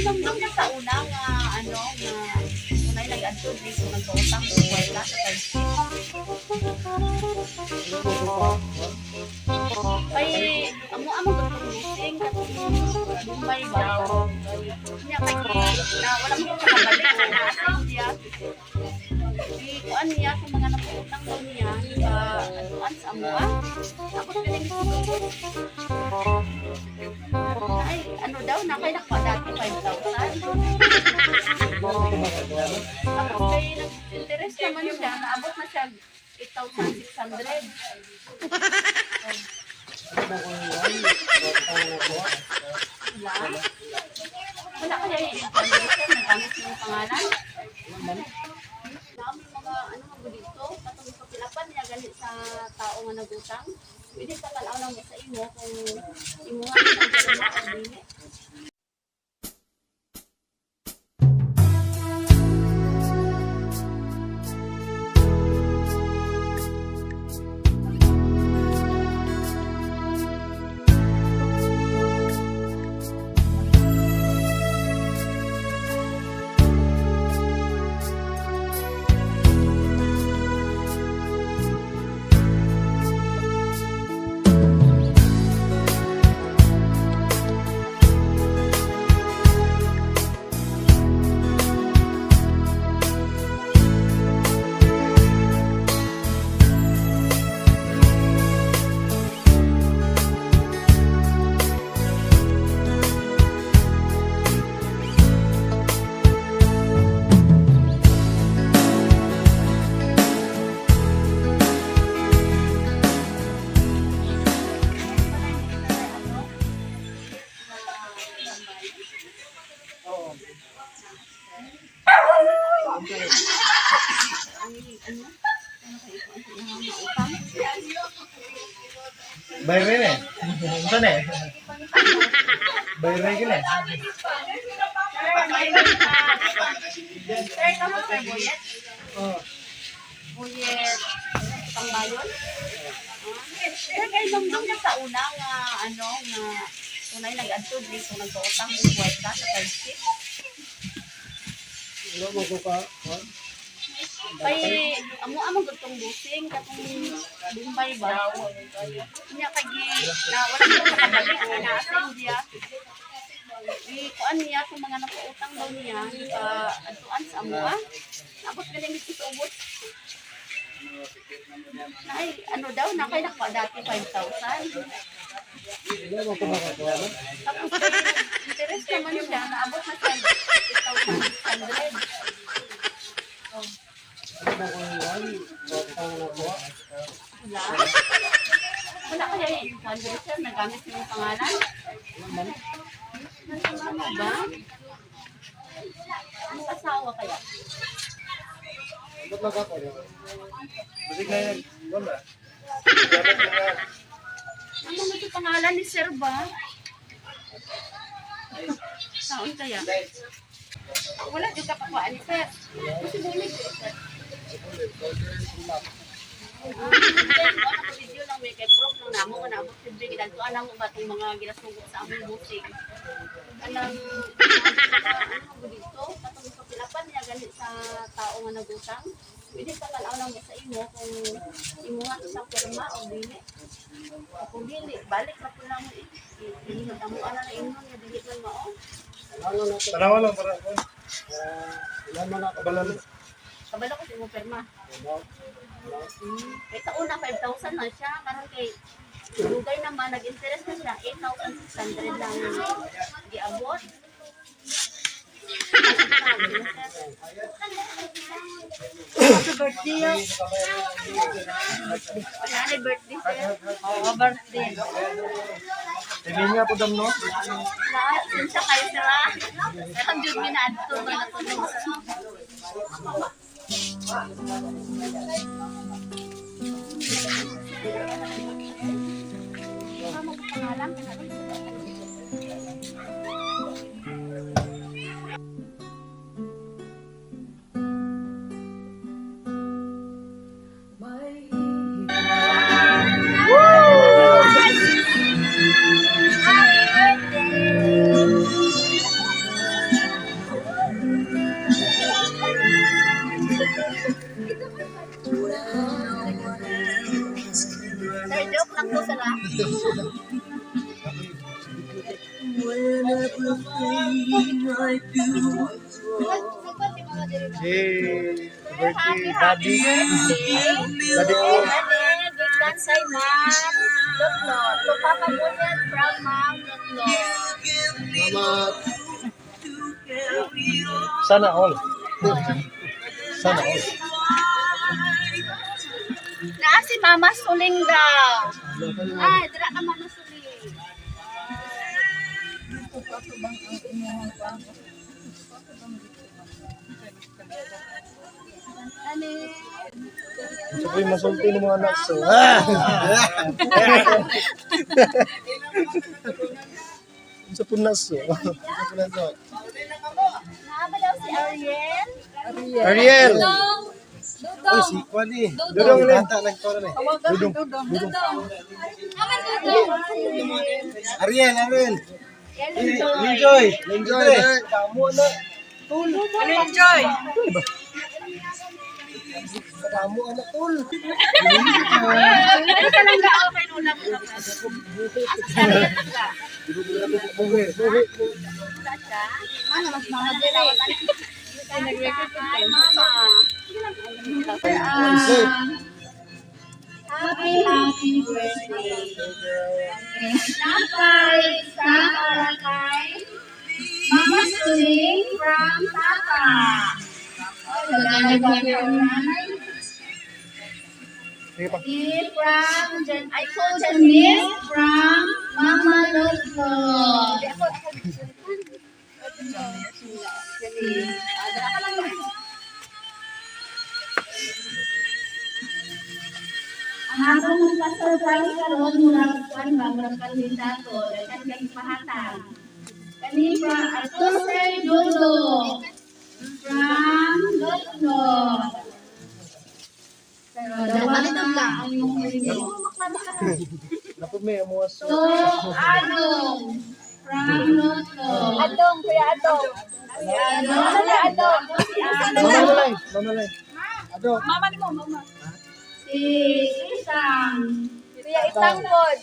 Nung sa una nga ano nga unay nag-adto dito nagpautang og kwarta sa 5. Kay amo amo gud tong meeting katong Bombay ba. Nya kay na wala mo kabalik na sa India. Di kuan niya sa mga napautang daw niya sa aduan sa amoa. Tapos galing ay ano daw na kay nakuha dati 5,000. Tapos kay nag-interest naman siya, naabot na siya 8,600. Wala. Wala kaya yung information, nagamit yung pangalan. Naami mga ano mga dito, katong papilapan niya ganit sa tao nga nagutang. Pwede ka tanaw na mo sa imo kung imo nga ang pirma o dili. Ang ano, ano kayo ang utang. Bayre eh. Unsa na eh? Bayre gina eh. Sir, kamo sir Boyet? Oh. Boyet Pangbayon? Sir, kay dumdum na sa una nga ano nga unay nag-adto dito nagpautang og kwarta sa 5. Wala mo ko ka. Kay amo amo gud tong busing katong Bombay ba. Nya kay na wala mo kabalik na sa India. Di kuan niya sa mga napautang daw niya sa adtuan sa amoa. Tapos galing dito sa ubos. Na ay ano daw na kay nakuha dati 5,000. Wala mo ko makakuha. Tapos kay interest naman siya, naabot na siya 8,600. Wala mo ko iwan. Wala. Wala. Wala kaya yung fundraiser, nagamit yung pangalan? Ano ba? Ang asawa kaya? Ba't makakuha? Busig na yan. Wala. Ano mo yung pangalan ni Sir ba? Taon kaya? Wala yung kakakuhaan ni Sir. Kasi bulig eh, Sir. Ah, video lang may kay proof lang namo nga naabot si Big dadto anang ba tong mga ginasugot sa among busing. Anang ano dito katong papilapan niya ganit sa tao nga nagutang. Pwede ka tanaw na mo sa imo kung imo nga sa pirma o dili. Kung dili, balik na po namo eh. Dili amo ana na ingon nga dili man mao. Tanawa lang para. Wala man ako. Kabalo. Kabalo ko sa imong pirma. Kay sa una 5,000 lang siya karon kay dugay naman nag-interest na siya 8,600 lang giabot. Happy birthday. Ah. Wala na birthday sir. Oo, birthday. Hindi nga po dam no? Lahat sinsya kayo sila. Ang jud mi na adto ba natulog sa. Ano mo pangalan? Happy birthday! Hey, birthday, daddy. Daddy ko. Gikan say Ma'am Lotlo. To Papa Bunyag from Ma'am Lotlo. Salamat. Sana all. Sana all. Naa si Mama Suling daw. Ay, dira ka, Mama Suling. Ani? Sa ko'y masulti ng mga anak so. Ah! Sa punas so. Sa punas so. Naa ba daw si Ariel? Ariel! Uy, si Kwan eh. Dudong ni. Bata nagtoro eh. Dudong. Dudong. Ariel, Ariel. Enjoy. Enjoy. Kamu na. Tul. Enjoy. Kamu anak tul. Ano ka lang ga? Okay, nula mo lang. Asa si Ariel lang ga? Buhi, buhi. Wala siya? Ano, mas mama dira. Hi, Mama. Happy, happy birthday. Napay sa Paracay, Mama Suling from Tata. Oh, naglalagay ang nanay. Sige pa. From Jan I call Janice from Mama Lotlo. Janice. Ah, dala ka lang. Ang akong magpa-surprise karon, murag kuan ba, murag kandidato, daghan kay pahatag. Kani pa ato Sir Dodo from Lotlo. Pero dapat na ang iyong inyo. Napod may amuas. So, Adong from Lotlo. Adong, Kuya Adong. Adong. Kuya Adong. Si Adong. Mama lay, mama lay. Ado. Mama ni mo, mama. Si Isang. Kuya Itang pod.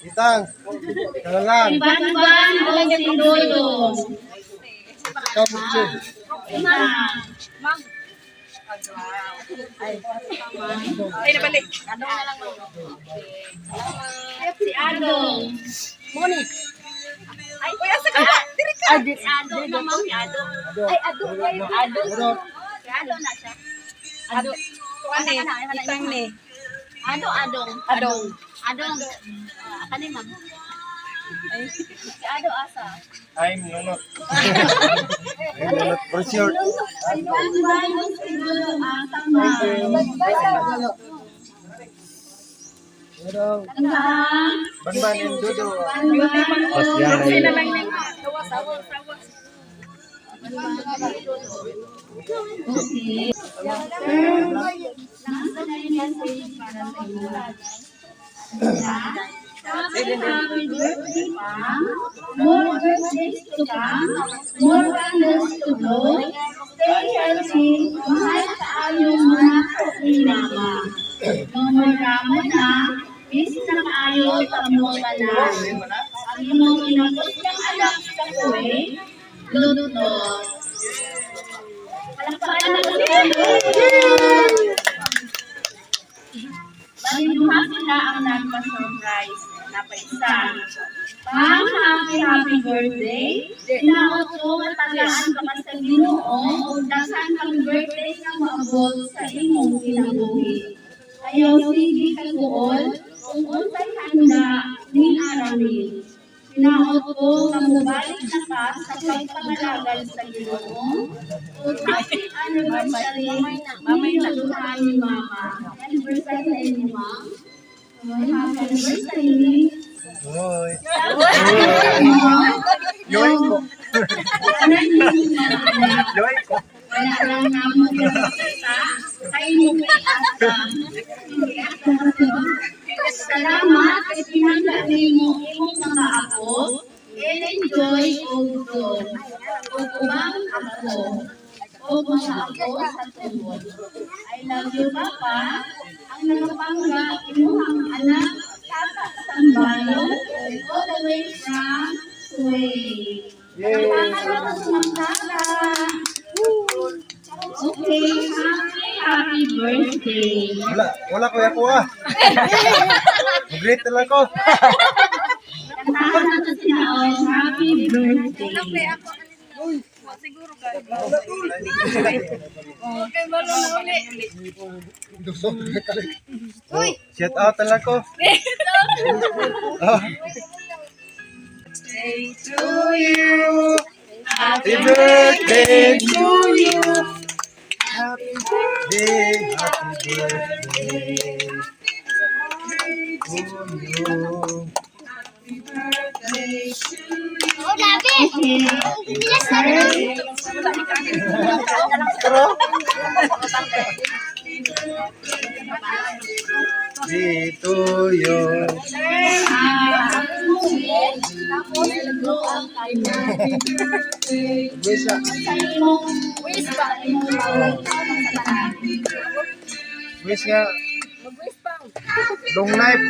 Itang. Kalalang. Si Banban o si Dodo. Kamu Jun. Isang. Mang. Ay, nabalik. Adong na lang, ma'am. Si Adong. Moni. Ay, Uy, asa ka ba? Diri ka. Si Adong na, ma'am. Si Adong. Ay, Adong. Ay, Adong. Ado. Si Adong na siya. Adong. Kuan eh. Itang ni. Ado, Adong. Adong. Adong. Ah, kani, ma'am. Si Ado asa. I'm nonot. I'm nonot for sure. Si Banban o si Dodo asa, ma'am. Pero Ang Banban and Dodo. Banban o Kasi na lang ni. Sawa, sawa, sawa. Okay. Nasa na yung message para sa inyo. Happy, happy birthday, Pam. More birthdays to come. More candles to blow. Stay healthy. Mahal kaayo mga ni Mama. No more drama na. Miss na kaayo kamo tanan. Ang imong inabot ng anak sa Kuwait, Lotlo. Palakpakan na lang. Bali, duha sila ang nagpa-surprise. Napaisa. Pang happy, happy birthday. Hinaot ko matagaan ka pa sa Ginoo ug daghan kang birthday nga moabot sa imong kinabuhi. Ayaw sige kaguol kung unsay handa ni Aramin. Hinaot ko nga mobalik na ka sa pagpangalagad sa Ginoo. Ug happy anniversary ninyo duha ni Mama. Anniversary na inyo, Ma'am. Happy anniversary. Hoy. Yoy ko. Yoy ko. Wala lang namo kita. Kay mo kay asa. Salamat kay pinangga nimo imong mga apo. Enjoy og dong. Ug ubang ako. Og mga apo sa tubod. I love you, Papa. Ang nagapangga imuhang anak, Tata Sambayo, all the way from Kuwait. Okay, happy, happy birthday. Wala, wala ko ako ah. Mag-greet na lang ko. Kantahan nato sila og happy birthday. Okay, malo na uli. Shout out na lang ko. To you. Happy birthday to you. Happy birthday, happy birthday to you. Pero, Day to you. Wish ah. Wish ba? Imong Wish nga. Long life.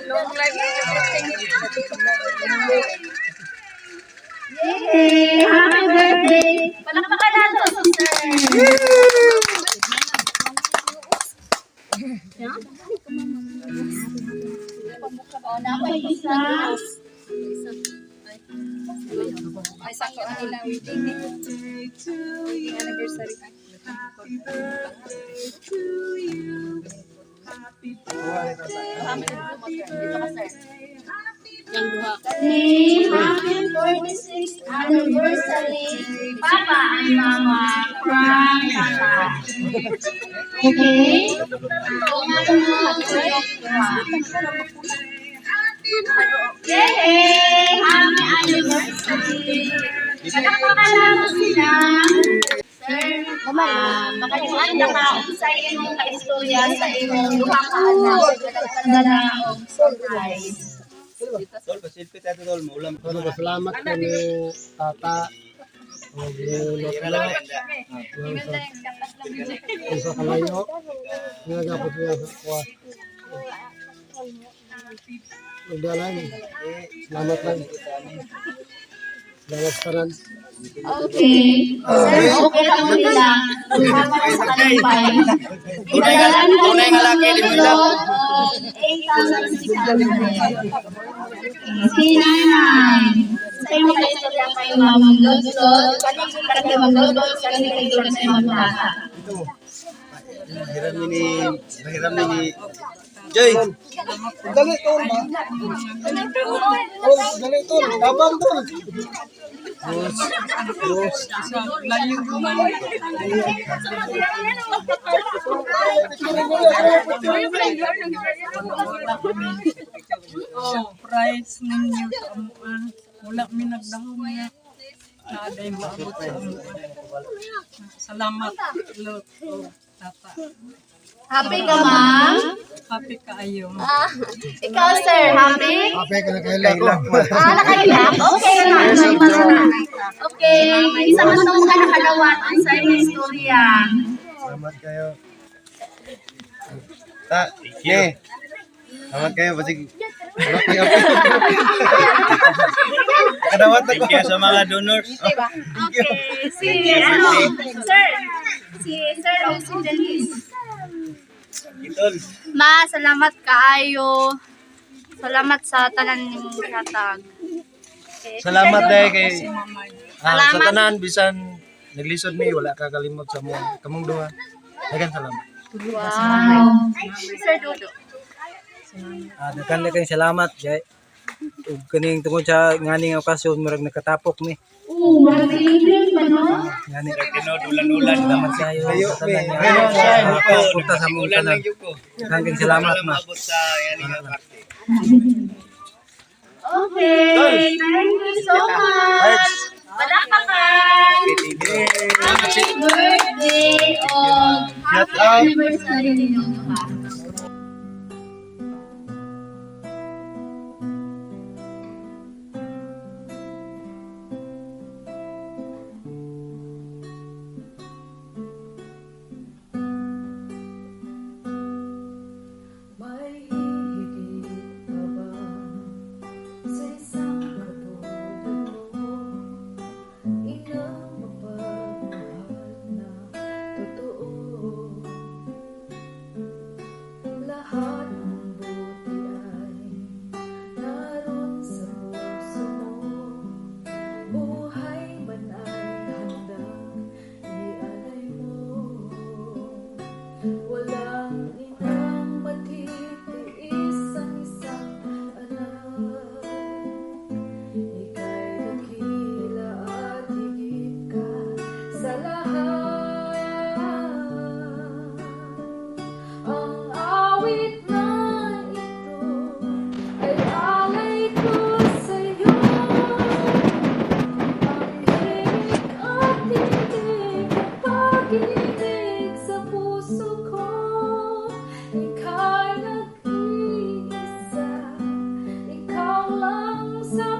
Long life. Yay! Happy birthday! Palakpakan nato, sir. Isa. Ay, sakto ang ilang wedding day. Wedding anniversary. Dito ka, sir. Yang duha. Happy 46th anniversary, Papa and Mama from Papa. Okay? Kung ano mo, Yay! Happy anniversary! Palakpakan natin sila. Sir, makalimutan na ka sa imong kaistorya sa imong duha ka anak. Nagpadala og surprise. Ano ba, salamat ko ni Tata. O ni Lotlo. Sa kalayo. Nga gapot niya sa kuha. Magdalan. Salamat lang. Salamat sa tanan. Okay. Sir, okay lang mo nila. Duha ka sa kalimpay. Pinadala nila nga laki 8,600. Si Nanay. Sa imong kaistorya kay Ma'am Lodlod, kaning kay Ma'am Lodlod, kaning kay Lodlod sa imong tata. Ito. Hiram ni hiram ni Joy. Dali tol ba? Tol, dali tol. Tabang tol. Dos. Dos. Surprise ninyo sa amuan. Wala mi nagdahom nga. Naaday maabot sa amuan. Salamat, Lot o Tata. Happy ka, ma'am? Happy kaayo. Ah, ikaw, sir, happy? Kape ka na kaila ko. Ah, nakaiyak? Okay na. Okay. Isa man itong mga nakadawat ang sa imong istorya. Salamat kayo. Ta, ne. Salamat kayo basig. Wala ko yung Kadawat na ko. Thank you sa mga donors. Okay. Si, ano, sir. Si Sir o si Janice. Itol. Ma, salamat kaayo. Salamat sa tanan nimong gihatag. Salamat dahil kay Salamat. sa tanan bisan naglisod mi wala ka kalimot sa mo kamong duha. Daghang salamat. Wow. Sir Dodo. Daghan na kayong salamat kay ug kaning tungod sa nganing okasyon murag nakatapok mi. Oo, murag siling pa, no? Ngani Tinod ulan-ulan. salamat kayo Ayo, sa tanan mi. nga Ayo, say. nakasuporta sa among Ulan tanan. lang jud ko. Daghan kayong salamat Wala ma. maabot sa yani nga parte. Okay. Thank you so much. Palakpakan. Happy birthday o happy Shout out. anniversary ninyong duha. May hihigit pa ba sa isang katulad?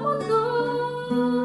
Mundo.